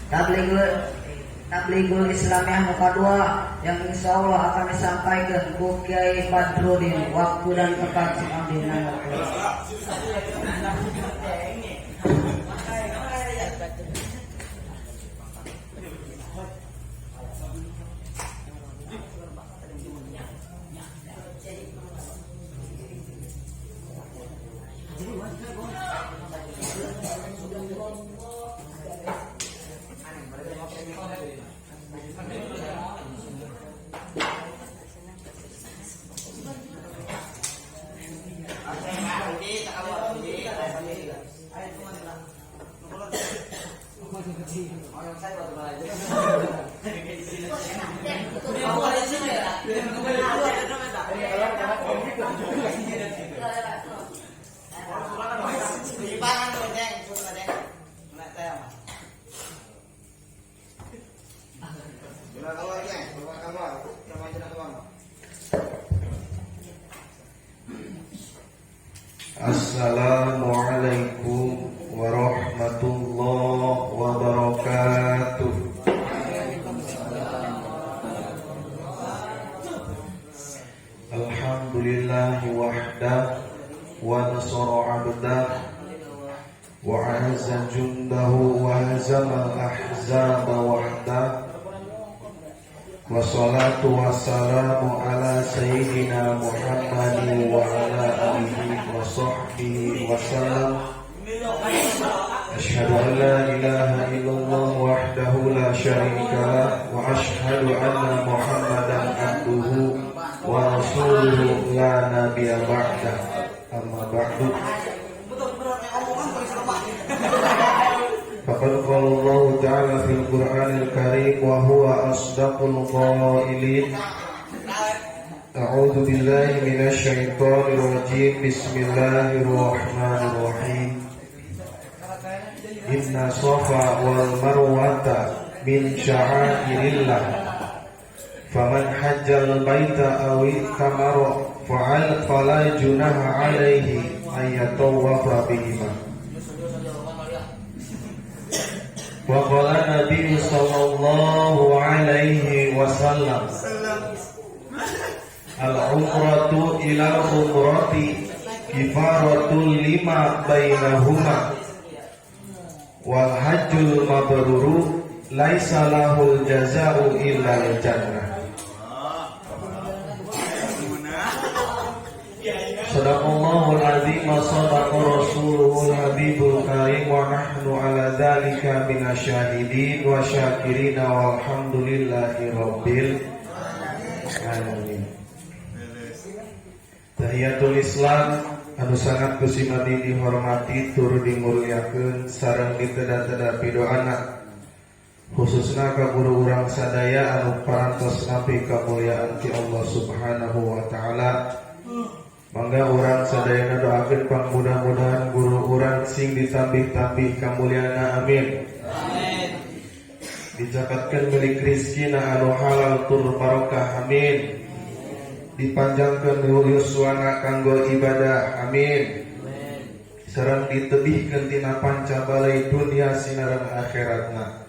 Tablighul Islamiyah Muka 2 yang insya Allah akan disampaikan ku Kiai Badrudin. Waktu dan tempat sing abdi nanggap. Assalamualaikum warahmatullahi wabarakatuh. Alhamdulillahi wahdah wa nasara abdah wa azza jundahu wa hazama al-ahzaba wahdah. Wassalatu wassalamu ala sayyidina Muhammadin wa ala alihi wa sahbihi wa sallam. Asyhadu an la ilaha illallah wahdahu la syarika lah wa asyhadu anna Muhammadan abduhu wa rasuluhu la nabiyya ba'dah. Amma ba'du. Faqad qala Allah ta'ala fil Qur'anil Karim wa huwa asdaqul qailin. A'udzu billahi minasy syaithanir rajim. Bismillahirrahmanirrahim. Inna Safa wal Marwata min sya'airillah. Faman hajjal baita aw i'tamara fa'al fala junaha 'alaihi ayatawafa bihima. Wa qala Nabi sallallahu alaihi wasallam, al-umratu ila umrati kifaratul lima bainahuma wal hajjul mabruru laisa lahul jazaa'u illa al-jannah. Sadaqallahul azim wa sadaqa rasuluhul habibul karim wa nahnu ala dzalika minasyahidin wa syakirin walhamdulillahi rabbil alamin. Tahiyatul Islam anu sangat kusimati dihormati tur dimulyakeun sareng diteda-teda pidoana khususna ka guru urang sadaya anu parantos nampi kamulyaan ti Allah Subhanahu wa taala. Mangga urang sadayana doakeun pang mudah-mudahan guru urang sing ditambih-tambih kamulyana, amin. Amin. Dijakatkeun milik rizkina anu halal tur barokah, amin. Dipanjangkeun yuswana kanggo ibadah, amin. Sareng ditebihkeun tina panca balai dunia sinareng akhiratna.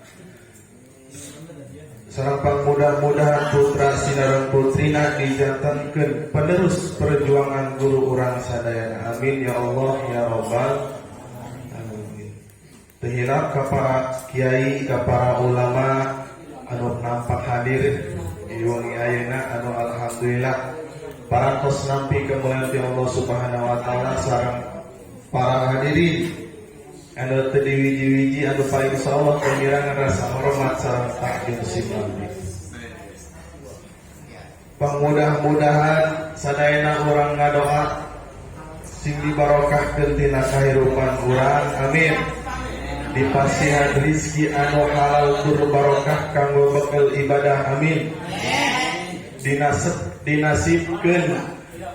Sareng pang mudah-mudahan putra sinareng putrina dijantenkeun penerus perjuangan guru urang sadayana, amin ya Allah ya rabbal alamin. Teu hilap ka para kiai, ka para ulama anu nampak hadir di wengi ayeuna anu alhamdulillah parantos nampi kemuliaan ti Allah Subhanahu wa taala, sareng para hadirin anu teu diwiji-wiji anu paling insyaallah pengirangan rasa hormat sareng takdim simambi. Pamudah-mudahan sadayana urang ngadoa sing dibarokahkeun tina kahirupan urang, amin. Dipasihan rizki anu halal tur barokah kanggo bekel ibadah, amin. Dinasibkeun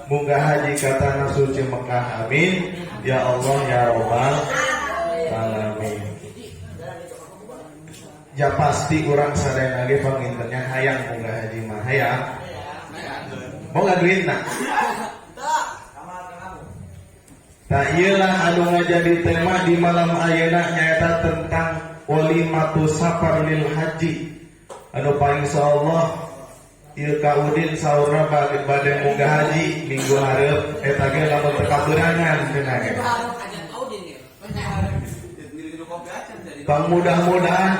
munggah haji ka tanah suci Mekah, amin ya Allah ya rabbal alamin. Ya pasti urang sadayana ge pangintennya hayang munggah haji mah, hayang. Boga duitna. Tak iyalah anu ngajadi tema di malam ayeuna nyaeta tentang walimatu safar lil haji anu paling insyaallah ieu Ka Udin saurna bade munggah haji minggu hareup eta ge lamun teu kaberangan cenah ge. Pang mudah-mudahan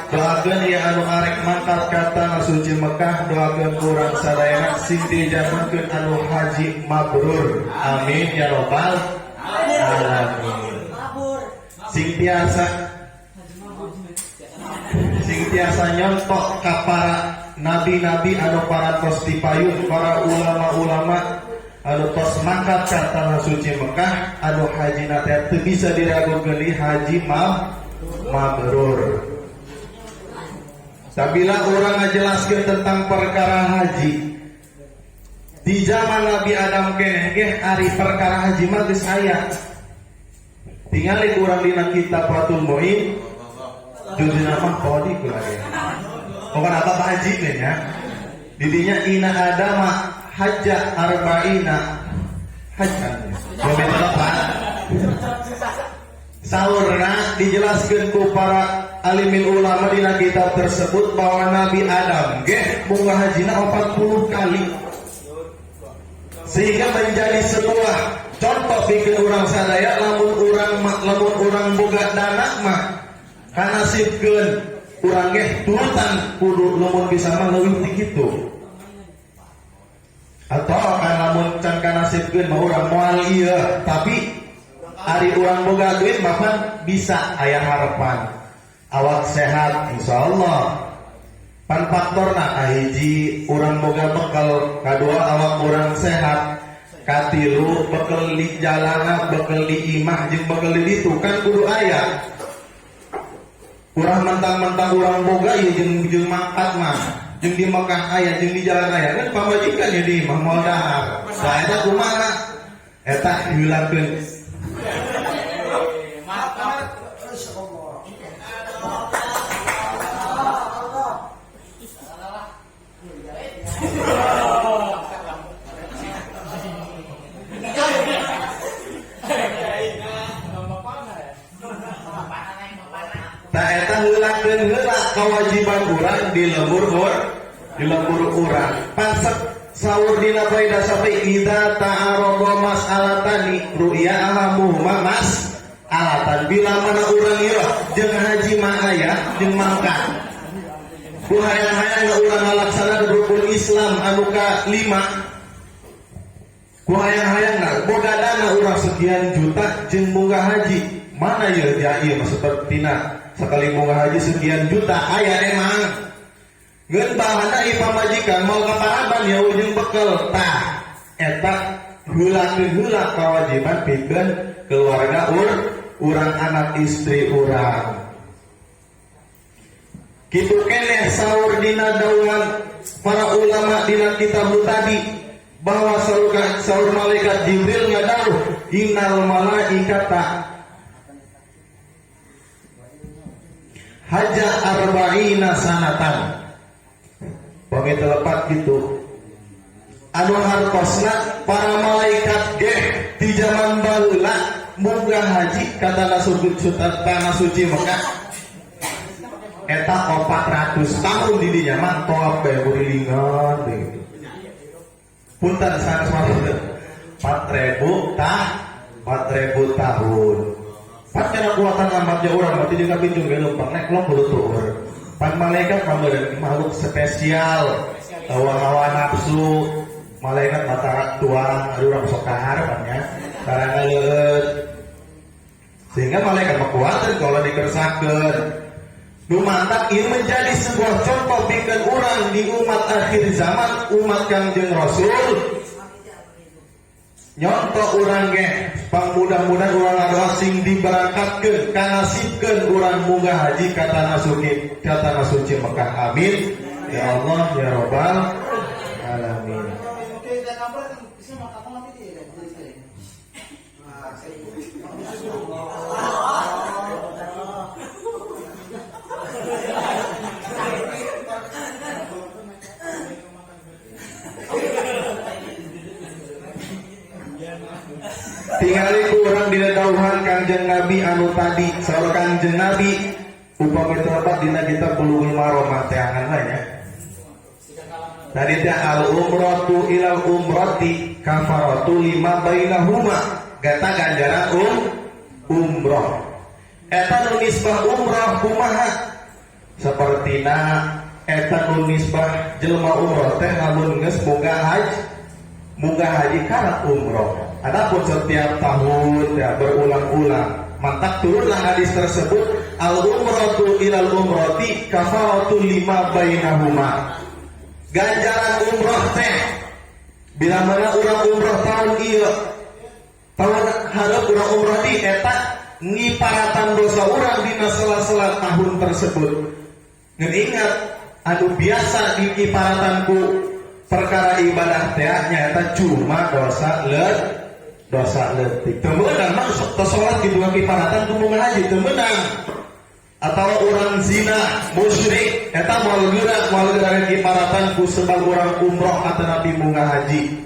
doakeun ieu anu arek mangkat ka tanah suci Mekah, doakeun urang sadayana sing dijabankeun anu haji mabrur, amin ya robbal alamin. Sing tiasa nyontok ka para nabi-nabi anu parantos dipayun, para ulama-ulama anu tos mangkat ka tanah suci Mekah, anu hajina teh teu bisa diragukeun deui haji mabrur. Sabila urang ngajelaskeun tentang perkara haji di zaman Nabi Adam keneh ge ari perkara haji mah geus aya. Tingali urang dina kitab Fathul Muin judulna mah kodi lagi. Bukan apa haji nih ya. Didinya inna adama hajja arba'ina hajjan. Beda apa? Saurna dijelaskan ku para alimin ulama dina kitab tersebut bahwa Nabi Adam ge munggah hajina 40 kali, sehingga menjadi sebuah contoh bikin urang sadaya lamun urang boga dana mah kanasibkeun urang ge turutan kudu lamun bisa mah leuwih ti kitu, atau kan lamun can kanasibkeun mah urang moal ieu, tapi ari urang boga duit mah pan bisa aya harapan awak sehat insyaallah. Pan faktorna kahiji urang boga bekal, kadua awak urang sehat, katilu bekal di jalana, bekal di imah jeung bekal di ditu kan kudu aya. Urang mentang-mentang urang boga ieu jeung jeung mangkat mah jeung di Mekah aya jeung di jalan aya kan pamajikan ya di imah moal dahar. Tah, eta kumaha eta heulakeun? Tah, eta heulakeun heula kewajiban urang di lembur di lembur urang. Pasek saur dina kaidah sampai idza ta'arada mas'alatani ru'ya ahamuhuma mas alatan, bila mana urang ieu jeung haji mah aya jeung mangkat ku hayang-hayang urang ngalaksanakeun rukun Islam anu ka lima, ku hayang-hayang boga dana urang sekian juta jeung munggah haji mana ya ya ieu mah sepertina sekali munggah haji sekian juta aya emang. Ngeun bahana ieu pamajikan mau ka paraban ya ujung bekel. Tah, eta heulakeun heula kewajiban pikeun keluarga urang, anak istri urang. Kitu keneh saur dina dawuhan para ulama dina kitab tadi bahwa saur malaikat Jibril ngadawuh innal malaikata haja arba'ina sanatan. Pami telepat gitu anu hartosna para malaikat ge di zaman baheula munggah haji ka tanah suci, tanah suci Mekah eta 400 tahun di dinya mah tawaf bae burilingan begitu. Punten sanes 4000 tah 4000 tahun. Pan kana kuatan amatnya urang berarti di kabinjung ge leumpang nek lo kudu tuur. Pan malaikat mah makhluk spesial, hawa-hawa nafsu malaikat mata tuang, aduh urang sok kaharep nya sarana leueut, sehingga malaikat mah kuateun kalau dikersakeun. Nu mantak ini menjadi sebuah contoh bikin urang di umat akhir zaman, umat Kangjeng Rasul, nyontoh urang ge pang mudah-mudahan urang ngadoa sing diberangkatkeun kanasibkeun urang munggah haji ka tanah suci Mekah, amin ya Allah ya robbal alamin. Tingali ku urang dina dawuhan Kangjeng Kangjeng Nabi anu tadi, saur Kangjeng Nabi upami terdapat dina kitab Bulughul Maram teangan lah ya. Tadi teh al umratu ilal umrati kafaratu lima bainahuma, gata ganjaran umroh. Eta nu nisbah umroh kumaha? Sapertina eta nu nisbah jelema umroh teh lamun geus boga haji, munggah haji karak umroh. Adapun setiap tahun ya berulang-ulang, mantap turunlah hadis tersebut, al umratu ilal umrati kafaratu lima bainahuma. Ganjaran umroh teh bila mana urang umroh tahun ieu, tahun hareup urang umroh di eta ngiparatan dosa urang dina sela-sela tahun tersebut. Ngan ingat, anu biasa dikiparatan ku perkara ibadah teh nyaeta cuma dosa leutik. Teu meunang mah sok salat di dua kiparatan ku munggah haji, teu meunang. Atau orang zina, musyrik, eta moal geura kiparatan ku sebab urang umroh atau nabi munggah haji.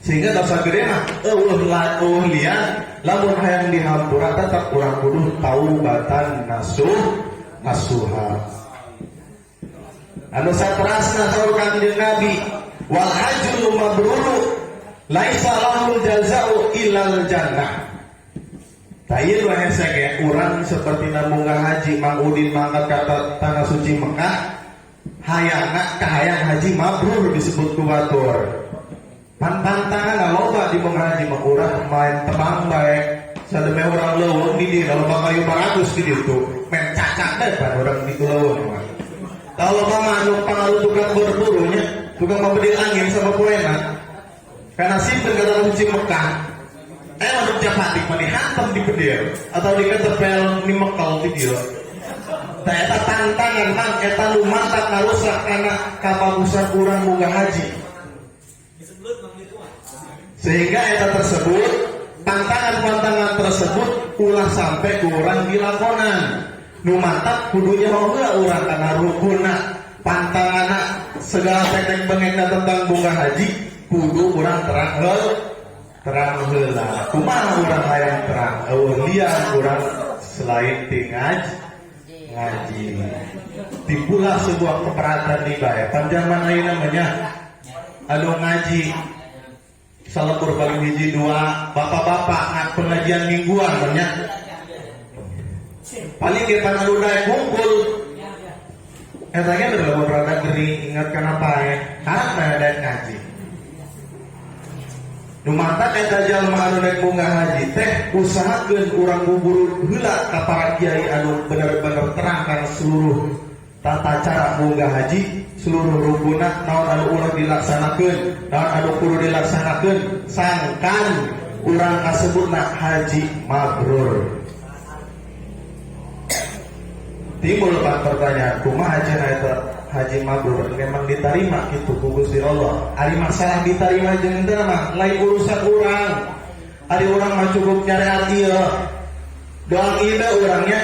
Sehingga dosa gede mah eueuh eueuh lian, lamun hayang dihampura tetap urang kudu taubatan nasuha. Anu saterasna saur Kangjeng Nabi, wal hajjul mabruru laisa lahul jazau illal jannah. Tah ieu nu hese ge urang seperti munggah haji, Mang Udin mangkat ka tanah suci Mekah, hayangna kahayang haji mabrur disebut ku batur. Pan pantangan loba di munggah haji mah, urang main tebang bae sademe urang leuweung di dieu, loba kayu baratus di ditu main cacak deh pan urang di leuweung mah. Kalau loba mah anu pangaruh tukang berburunya, tukang membedil angin sama poena. Karena simpen ke tanah suci Mekah, anu japatik mah dihantam di bedil atau diketepel di mekel di dieu. Tah eta tantangan mang, eta nu matak ngarusak kana kabagusan urang munggah haji. Sehingga eta tersebut, pantangan-pantangan tersebut ulah sampai kurang dilakonan. Nu mantap kudunya mau urang kana rukunna, pantanganna, segala teknik bengekna tentang munggah haji kudu urang terang heul, terang heula. Kumaha urang hayang terang? Eueuh lian urang selain ti ngaji. Timbullah sebuah keberatan di bae. Pan zaman ayeuna mah nya anu ngaji salebur paling hiji dua bapak-bapak ngat pengajian mingguan mah nya. Paling di pan anu daek kumpul. Eta ge udah lamun rada gering ingat kana pae, harap mah daek ngaji. Nu matak eta jalma anu daek munggah haji teh usahakeun urang buburu heula ka para kiai anu bener-bener terang kana seluruh tata cara munggah haji, seluruh rukunna, naon anu ulah dilaksanakeun, naon anu kudu dilaksanakeun, sangkan urang kasebutna haji mabrur. Timbul pak pertanyaan, kumaha cenah eta haji mabrur memang diterima gitu ku Gusti Allah? Ari masalah diterima jeung henteu mah lain urusan urang. Ari urang mah cukup nyareat ieu. Doang ieu urangnya,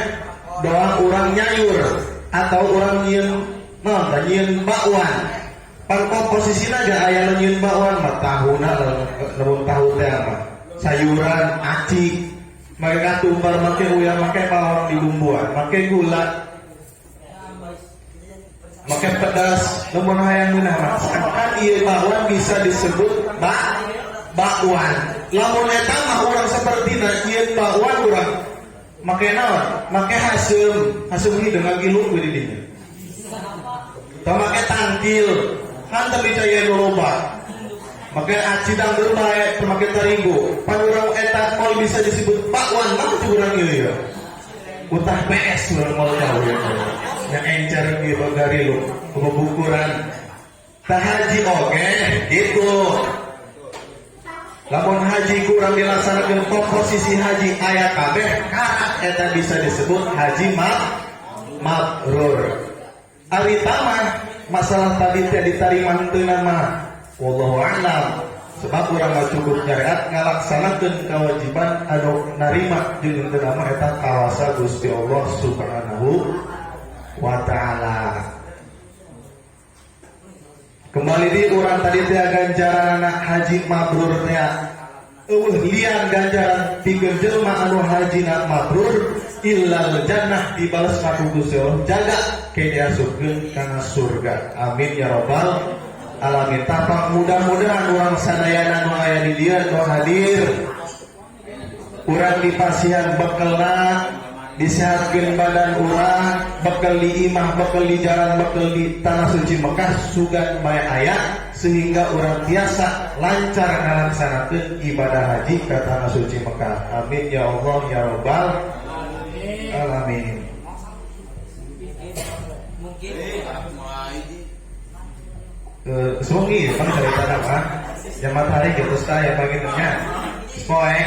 doang urang nyayur atau urang nyieun naon tah, nyieun bakwan. Pan komposisina ge aya nu nyieun bakwan mah tahuna, lamun tahu teh mah sayuran, aci, make katumbar, make uyah, make bawang dibumbuan, make gula, make pedas, lamun hayang ngeunah mah sangkan ieu bakwan bisa disebut bakwan. Lamun eta mah urang sapertina nyieun bakwan, urang make naon? Make haseum, haseum hideung ngagilu we di dinya. Tah make tangkil, kan teu percaya nu loba. Make aci dangdeur bae, teu make terigu. Pan urang eta moal bisa disebut bakwan mah ku urang ieu ya. Utah PS urang moal jauh ya. Yang encer gitu garilu, bukuran. Tah haji oge gitu. Lamun haji kurang dilaksanakan komposisi haji aya kabeh, karak eta bisa disebut haji mabrur. Ari tamah masalah tadi teh ditarima henteu mah wallahu a'lam. Sebab urang mah cukup nyariat ngalaksanakeun kewajiban anu narima jeung henteu mah eta kawasa Gusti Allah Subhanahu wa taala. Kembali di urang tadi teh ganjaran anak haji mabrur teh. Euweuh lian ganjaran pikeun jelema anu hajina mabrur illal jannah, dibales ku Gusti Allah jaga ke diasupkeun kana surga. Amin ya robbal alamin. Tapak mudah-mudahan urang sadayana nu aya di dieu, nu hadir, urang dipasihan bekelna, disehatkeun badan urang, bekel di imah, bekel di jalan, bekel di tanah suci Mekah sugan bae aya, sehingga urang tiasa lancar ngalaksanakeun ibadah haji ke tanah suci Mekah. Amin ya Allah ya robbal alamin. Mungkin. Sungi pan cerita nama jam matahari gitu saya pagi nya poe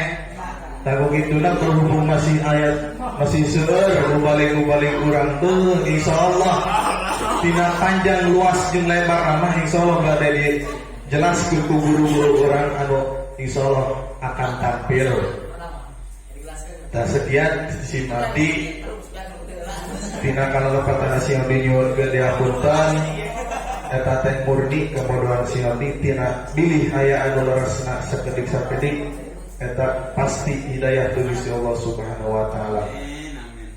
tahu gitu lah. Berhubung masih ayat masih seueur balik-balik urang tuh, insya Allah tina panjang luas jeung lebar ramah, insya Allah gak ada jelas ku guru-guru urang anu insya Allah akan tampil. Tak sekian si mati tina kalepatan si abdi, nyuwunkeun dihapunten, eta teh murni kebodohan si abdi. Tina bilih aya anu leresna sakedik-sakedik, eta pasti hidayah ti Gusti Allah Subhanahu wa taala.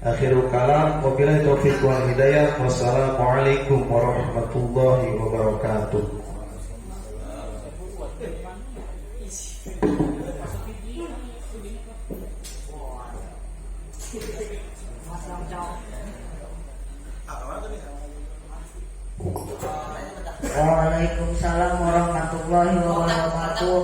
Akhirul kalam, wabillahi taufiq wal hidayah, wassalamualaikum warahmatullahi wabarakatuh. Waalaikumsalam warahmatullahi wabarakatuh.